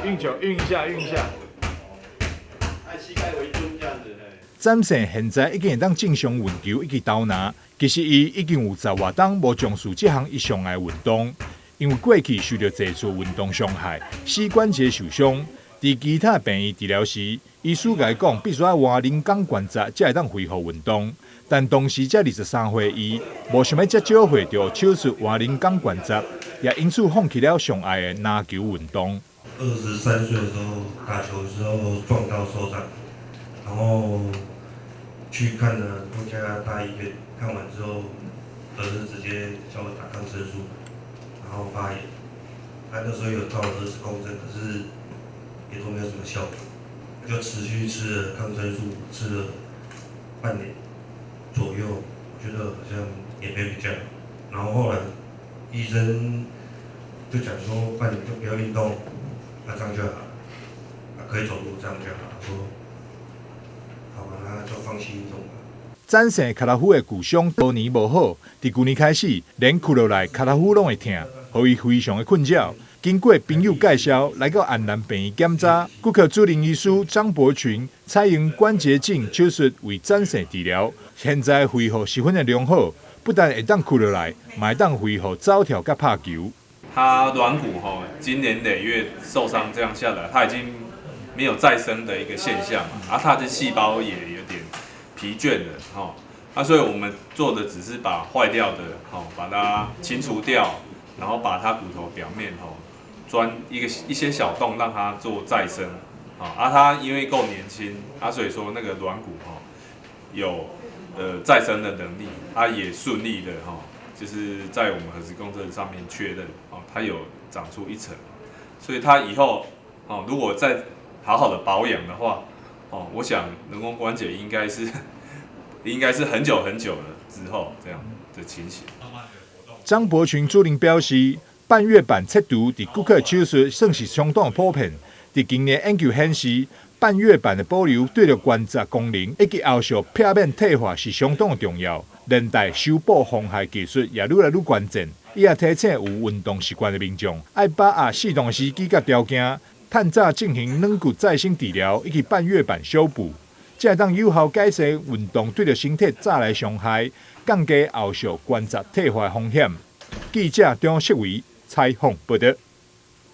運球，運一下，運一下。膝蓋為準，這樣子。展勝現在已經會當正常運球以及投籃，其實伊已經有十外冬無從事這項伊上愛運動，因為過去受著濟次運動傷害，膝關節受傷。佇其他病院治療時，醫師共伊講必須愛換人工關節才會當恢復運動。但當時才23歲伊無想欲遮少歲就手術換人工關節，也因此放棄了上愛的籃球運動。 23歲的時候打球的時候撞到受傷，然後去看了多家大醫院，看完之後，都是直接叫我打抗生素，然後發炎。他那時候有照核磁共振，可是也都沒有什麼效果，就持續吃了抗生素，吃了半年左右，我覺得好像也沒比較好。然後後來醫生就講說，半年就不要運動，那這樣就好了，可以走路這樣就好了。說好吧，那就放棄運動吧。展勝跤蹼的舊傷多年無好，佇舊年開始連屈落來跤蹼攏會疼，予伊非常的困擾。經過朋友介紹，來到安南病院檢查，骨科主任醫師張伯群採用關節鏡手術為展勝治療，現在恢復十分的良好，不但會當屈落來，嘛會當恢復走跳佮拍球。他軟骨吼，經年累月受傷這樣下來，他已經沒有再生的一個現象，啊，他的細胞也有點疲倦了，吼，啊，所以我們做的只是把壞掉的，吼，把它清除掉，然後把它骨頭表面，吼，鑽一些小洞，讓它做再生，啊，他因為夠年輕，啊，所以說那個軟骨，吼，有再生的能力，他也順利的，吼，就是在我們核磁共振上面確認，哦，它有長出一層，所以他以後，哦，如果再好好的保養的話，哦，我想人工關節應該是很久很久了之後這樣的情形。張伯群主任表示，半月板切除佇骨科手術算是相當普遍。佇近年研究顯示，半月板的保留對著關節功能以及後續避免退化是相當重要。連帶修補縫合技術也愈來愈關鍵。伊也提醒有運動習慣的民眾，愛把握適當時機佮條件，趁早進行軟骨再生治療以及半月板修補，才會當有效改善運動對著身體帶來傷害，降低後續關節退化風險。記者張世維採訪報導。